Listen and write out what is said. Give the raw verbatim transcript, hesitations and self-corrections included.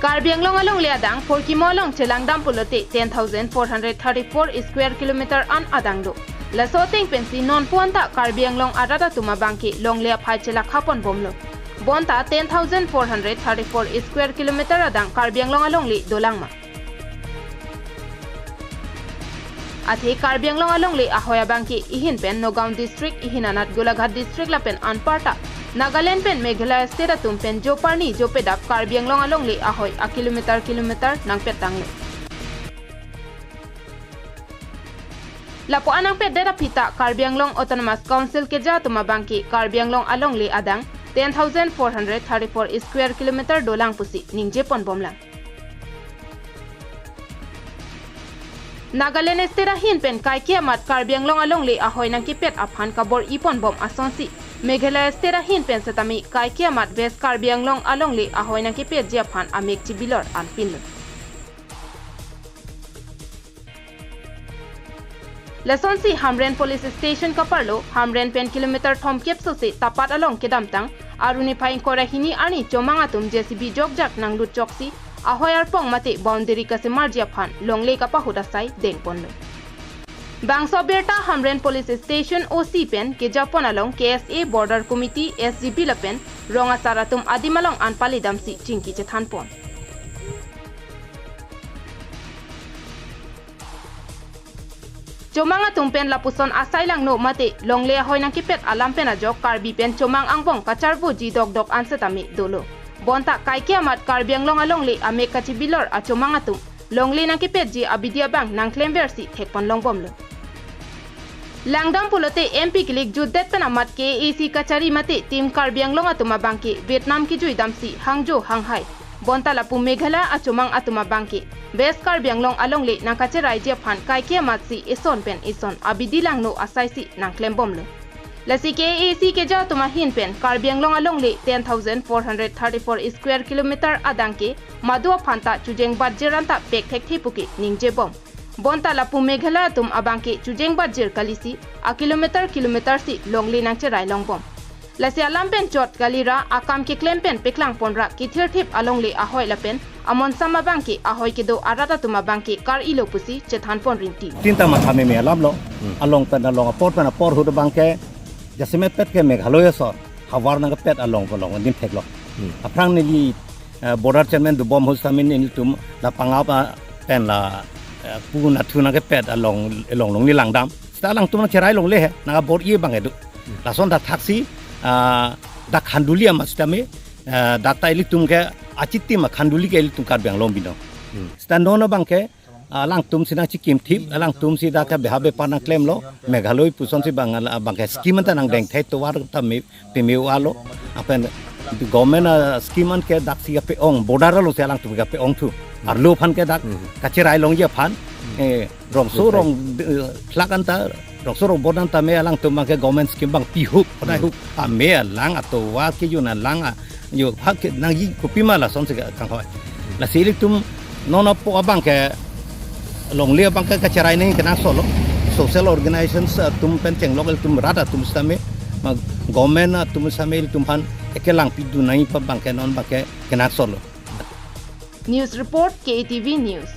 Karbi Anglong alongle adang Phurkimo along chelangdam pulote ten thousand four hundred thirty-four square kilometer an adang do. Laso ateng pensi nonpu anta Karbi Anglong arat atum abangke longle aphai chelakha ponbomlo. Bonta ten thousand four hundred thirty-four square kilometer adang Karbi Anglong alongle dolang ma? Athe Karbi Anglong alongle ahoi abangke ihin pen Nagaon district, ihin anat Golaghat district lapen anparta Nagaland pen Meghalaya state atum pen joparni jopedap Karbi Anglong alongle ahoi a kilometer kilometer nangpet tanglo. Lapu-an nangpetdet aphi ta Karbi Anglong Autonomous Council keja atum abangke Karbi Anglong alongle adang ten thousand four hundred thirty-four square kilometer dolang pusi ningje ponbomlang. Nagaland state ahin pen kaike amat Karbi Anglong alongle ahoi nangkepet aphan kabor-i ponbom asonsi Meghalaya state ahin pen setame kaike amat West Karbi Anglong alongle ahoi nangkepetji aphan amek chibilor anpinlo. Lasonsi Hamren Police Station kaparlo, Hamren pen kilometer thomkep sose Tapat along kedamtang, arni phai ingkoi ra hini arni chomang atum J C B jokjak nanglut choksi, ahoi arpong mate boundary kasemarji aphan longle kapahut asai dengponlo. Bangso abirta Hamren Police Station O C pen kejapon along K S A, Border Committee, S G B lapen rong asar atum adim along an pali damsi chingki chethanpon. Chomang atum pen lapuson asai langno mate longle ahoi nangkepet alam pen ajok Karbi pen chomang angbong kacharvoji dokdok an setame dolo. Bonta kaike amat Karbi Anglong alongle amek kachibilor achomang atum longle nangkepetji abidi abang nangklemversi thekpon longbomlo. Langdam pulote M P kilik jutdet pen amat K A A C kachari mate Team Karbi Anglong atum abangke Vietnam kejui damsi hangjo hanghai. Bonta lapu Meghalaya achomang atum abangke West Karbi Anglong alongle nangkacheraiji aphan kaike amatsi ison pen ison abidi langno asaisi nangklembomlo. Lasi K A A C keja atum ahin pen Karbi Anglong alongle ten thousand four hundred thirty-four square kilometer adang ke madu aphan ta chujeng batjir anta pek thekthe puke ningjebom. Bonta lapu Meghalaya atum abangke chujeng batjir kalisi a kilometer kilometer si longle nangcherai longbom. Lasi alam pen chot kalira akam keklem pen peklangponra kethirthip alongle ahoi lapen amonsam abangke ahoi kedo arat atum abangke kar-ilo pusi chethanpon rinti. Tinta matha meme alamlo. Hmm. Along pen along apor pen apor ahut abangke jasemet pet ke Meghalaya asor havar nangkepet along along adim theklo. Hmm. Aphrang neli, eh, border chairman dobom ahut setame nelitum la Pangap, ah, pen la, eh, pu nathu nangkepet along along longle langdam. Seta alangtum nangcherai longle he nangkabor-i abang edu. Hmm. Lason dak thaksi, ah, dak Khanduli amat setame, eh, dak ta ilitum ke achitim a-Khanduli ke ilitum Karbi Anglong binong. Hmm. Seta non abangke alangtum si nangchikimthip, alangtum si dak ke beha bepar nangklemlo, Meghalaya pusonsi abang, abangke scheme anta nangdengthai tovar ta me, peme-alo, lapen government a-scheme an ke daksi kape-ong, border alongsi alangtum kape-ong thu. Arlo aphan ke dak, hmm, kacherai longji aphan, hmm, eh, rongso, hmm, rong, eh, thlak anta, rongso rong border anta me alangtum abangke government scheme abang pihup, kodai, hmm, hup, ame alang atovar kejun alang a, yo, hak ke nangji kopima lasonsi kanghoi. Lasi ilitum non apo abangke longle abangke kacherai nangji kenangsotlo. Social organizations atum pen chenglok ilitum rat atum setame, ma government atum setame ilitum aphan ekelangpi dun nangji pu abangke non abangke kenangsotlo. News report, K A T V News.